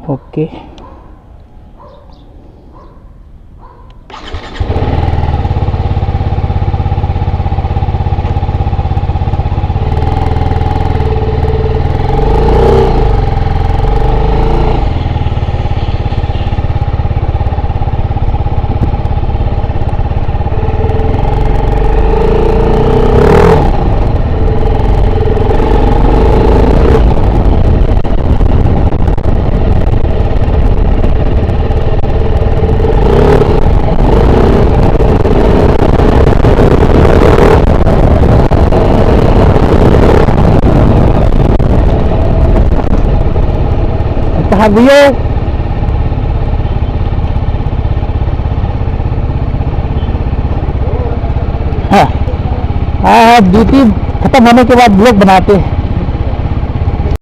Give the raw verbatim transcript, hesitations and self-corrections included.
Okay. Tahaguyo. हाँ, duty खत्म होने के बाद ब्लॉग बनाते हैं।